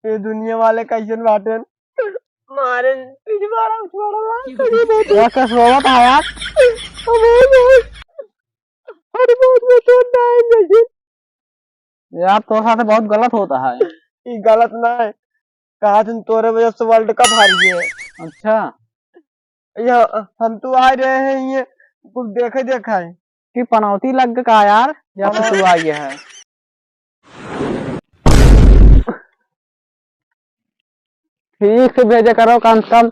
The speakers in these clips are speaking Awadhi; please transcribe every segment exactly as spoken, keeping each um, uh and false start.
ये दुनिया वाले कैसन बाटेन। मारे पिछवाड़ा उछवाड़ा लाग गई बहुत। यार, कैसे रोवत है यार? अरे बहुत, बहुत, बहुत टाइम जैसे। यार, तोरे साथ बहुत गलत होता है। ई गलत ना है, कहा तुम तोरे वजह से World Cup हार गए। अच्छा। ये हम तो आ रहे हैं, ये कुछ देखे देखा है। कि पनौती लग का यार, या तो तू आ गया है। ठीक से भेजे करो, कम से कम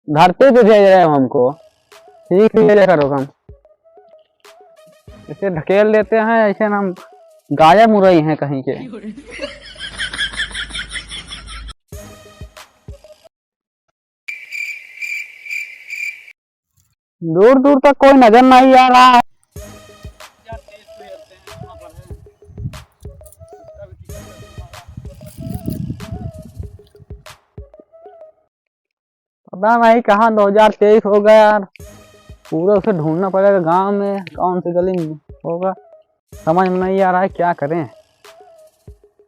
धरती पे भेज रहे हो हमको, ठीक से भेजा करो कम। इसे ढकेल देते हैं, ऐसे ना हम गायब मुरई हैं कहीं के। दूर दूर तक कोई नजर नहीं आ रहा है। पता नहीं कहाँ दो हज़ार तेईस हो गया यार, पूरा उसे ढूंढना पड़ेगा गांव में, कौन सी गली में होगा, समझ में नहीं आ रहा है क्या करें।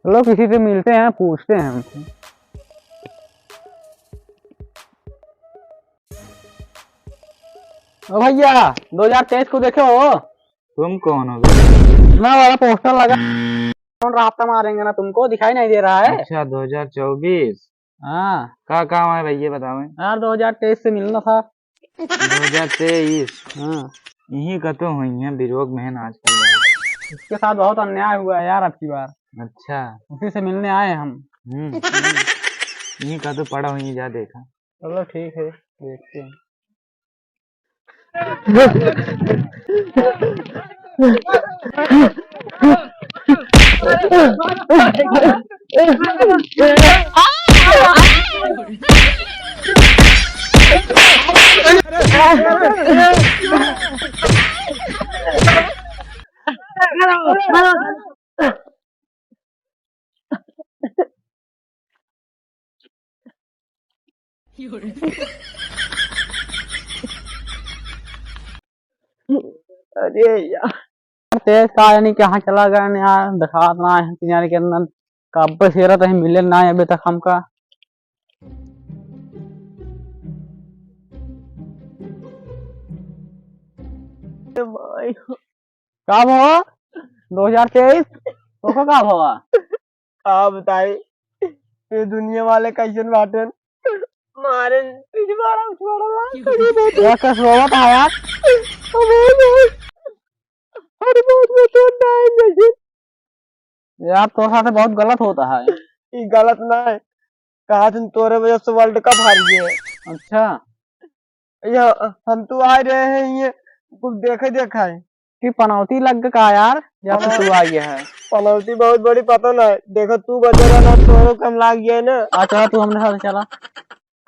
चलो किसी से मिलते हैं, पूछते हैं उनसे। ओ भैया, दो हज़ार तेईस को देखे हो? तुम कौन हो बे? इतना बड़ा पोस्टर लगा, कौन रास्ता मारेंगे ना, तुमको दिखाई नहीं दे रहा है? अच्छा, दो हज़ार चउबीस। हाँ। का काम है भैया, बताओ। यार, दो हज़ार तेईस से मिलना था। दो हज़ार तेईस? हाँ। यहीं कतो हुई है, बिरोक में है ना आजकल। इसके साथ बहुत अन्याय हुआ है यार अब की बार। अच्छा। उसी से मिलने आए हम। हम्म। यहीं कतो पड़ा हुई है, जा देखा। चलो ठीक है, देखते हैं। अरे यार। तेज का यानी कहाँ चला गया यार, दिखात ना है किनारे के अंदर, कब से रहा है, मिले ना है अभी तक हमका। अरे भाई। का भवा? दो हज़ार तेईस? तोको का भवा? का बताई, ये दुनिया वाले कैसन बाटेन। मारे पिछवाड़ा उछवाड़ा लाग गई बहुत। यार, कैसे रोवत है यार? अरे बहुत, बहुत, बहुत टाइम जैसे। यार, तोरे साथ बहुत गलत होता है। ई गलत ना है, कहा तुम तोरे वजह से World Cup हार गए। अच्छा। ये हम तो आ रहे हैं, ये कुछ देखे देखा है। कि पनौती लग का यार, या तो तू आ गया है? पनौती बहुत बड़ी पता ना है। देखो, तू बचा रहा ना, तोरो कम लाग गया है ना। आ, चला तू हमरे साथ चला।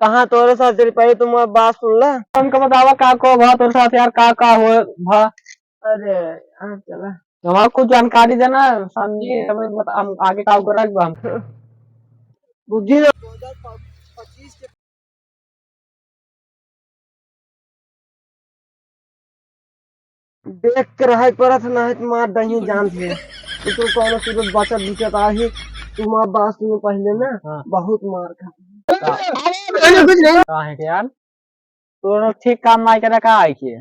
कहाँ तोरे साथ चली? पहले तुम बात सुन ला। हमको बतावा का को भा तोरे साथ यार, का का हो भा? अरे, हाँ, चला। हमारा कुछ जानकारी देना, समझी, हमें बता, हम आगे का करब हम। बुझी ना? देख के रहे पड़त, नहीं तो मार दही जान से। तो कौनो सूरत बचत बिचत आही, तू मार बात सुनो पहले ना, हाँ। बहुत मार खा। का? का है यार? तोरो ठीक काम नाई करे का है के?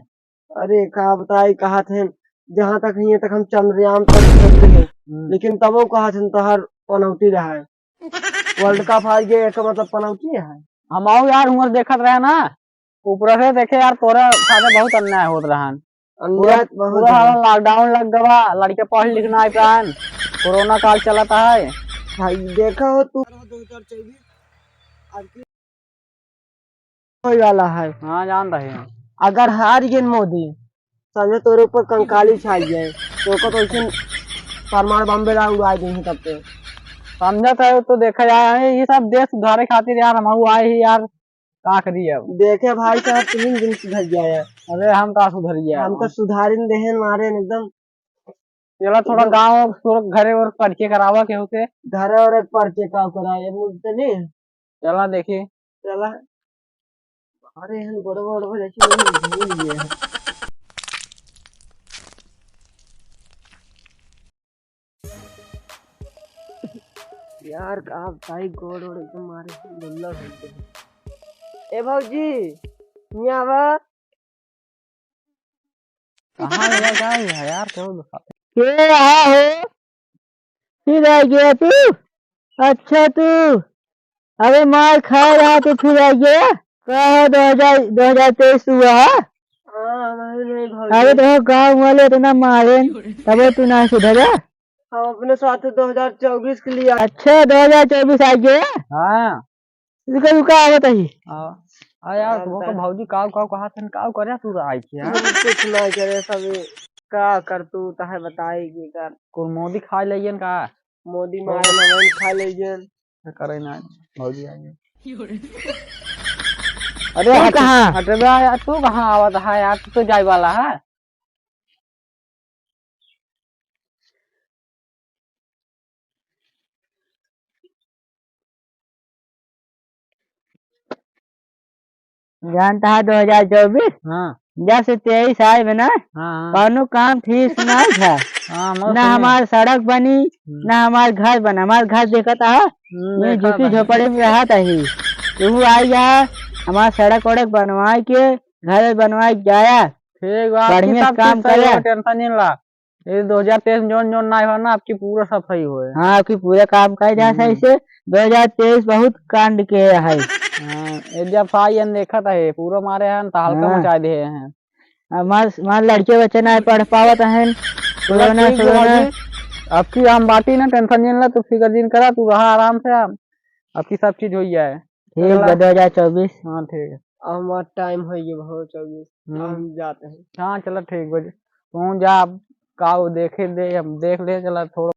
अरे का बताई, कहत हैं, जहाँ तक हियाँ तक हम चंद्रयान तक पहुँचे हैं, हम्म। लेकिन तबो कहत हैं तोहर पनौती रहा है। World Cup हार गए, एकर मतलब पनौती है। हम आओ यार, हुआं देखत रहे ना, ऊपर से देखे यार, तोरा साथे बहुत अन्याय होत रहन। अन्याय पूरा, बहुत पूरा है। साला lockdown लग गवा, लड़के पढ़ लिख ना पाएन, कोरोना काल चलत है। भाई देखा हो तू, दो हज़ार चउबीस होए वाला है। हाँ, जान रहे हैं। अगर हार गए मोदी, समझे तोरे ऊपर कंकाली छाई जाए, तो ओकर तो ऐसे परमाणु बम बेड़ा उड़ाई देही तब तो। समझत है, तो देखा जाए, ये सब देश सुधारे खातिर यार, हम आए ही यार, का करी अब? देखे भाई साहब, तीन दिन सुधर गया यार। अरे, हम का सुधर गया? हम तो सुधारिन देहन मारे एकदम। चला थोड़ा एकदम। गाँव, थोड़ा घरे और परिचय करावा केहू से। घरे और एक परिचय का कराए, मुझसे नहीं। चला देखी। चला। अरे, हम गोड़वा वोड़वा जैसे नहीं भूल गए हैं। यार, का बताई, गोड़ ओड़ एकदम मारे लल्ला हो गए। ए भौजी, हियाँ आवा। कहाँ गया, क्या है यार, क्यों दिखा? के रहा हो? फिर आ गया तू? अच्छा तू, अबे मार खा रहा तू, फिर आ गया? का है दो हजार, दो हजार तेईस हुआ है? हाँ, नहीं, नहीं भौजी। अबे तो गाँव वाले इतना मारे, तबे तू ना सुधरा। हम अपने साथ दो हजार चउबीस के लिए आए। अच्छा, दो हजार चउबीस आ गया? हाँ। रुका, रुका, आवत ही। हाँ। आ यार, हाँ, तुमको बता। भौजी काव, काव कहा थन, काव करे तू आई थी, हाँ? कुछ ना करे, सब का करतूत है, बताई की कर। कुल मोदी खा लेगेन का? मोदी मारे ना, वही खा लेगेन। करे ना, भौजी आई। अरे तू हट, कहाँ? हट बे यार, तू कहाँ आवत है यार, तू तो जाए वाला है। जानता है दो हजार चउबीस? हाँ। जब से तेईस आए बे ना, हाँ, हाँ। कौनो काम ठीक से ना था। हाँ, मौसम ना में। हमार सड़क बनी, हम्म। ना हमार घर बना। हमार घर देखत है, हम्म, ये देखा झुकी था। झोपड़ी में रहत ही। तू आई जा, हमार सड़क वड़क बनवाए के, घर बनवाए के जाया। ठीक बा, आपकी बढ़िया सब काम चीज सही करे। हो, tension नहीं ला। ये दो हजार तेईस में जौन जौन ना हो ना, आपकी पूरा सब सही होए। हाँ, आपकी पूरा काम कर जा सही हम्म। से। दो हजार तेईस बहुत कांड के है। हाँ, ये जब आई हैं देखत है, पूरा मारे हैं, तहलका हाँ। मचा दिए हैं। हमार, हमार लड़के बच्चे ना पढ़ पावत हैं, चलो कोरोना, ठीक है कोरोना। बाबूजी, आपकी हम बाटी ना, tension नहीं ला, तू फिकर जिन करा, तू रहा आराम से, हम आपकी सब चीज हो जाए। ठीक चला। बा, दो हजार चउबीस। हाँ, ठीक है। अब हमार time हो गया बहुत चउबीस, हम्म। हम जाते हैं। हाँ, चलो ठीक बा, तू जा, अब का वो देखे दे, हम देख ले, चला थोड़ा।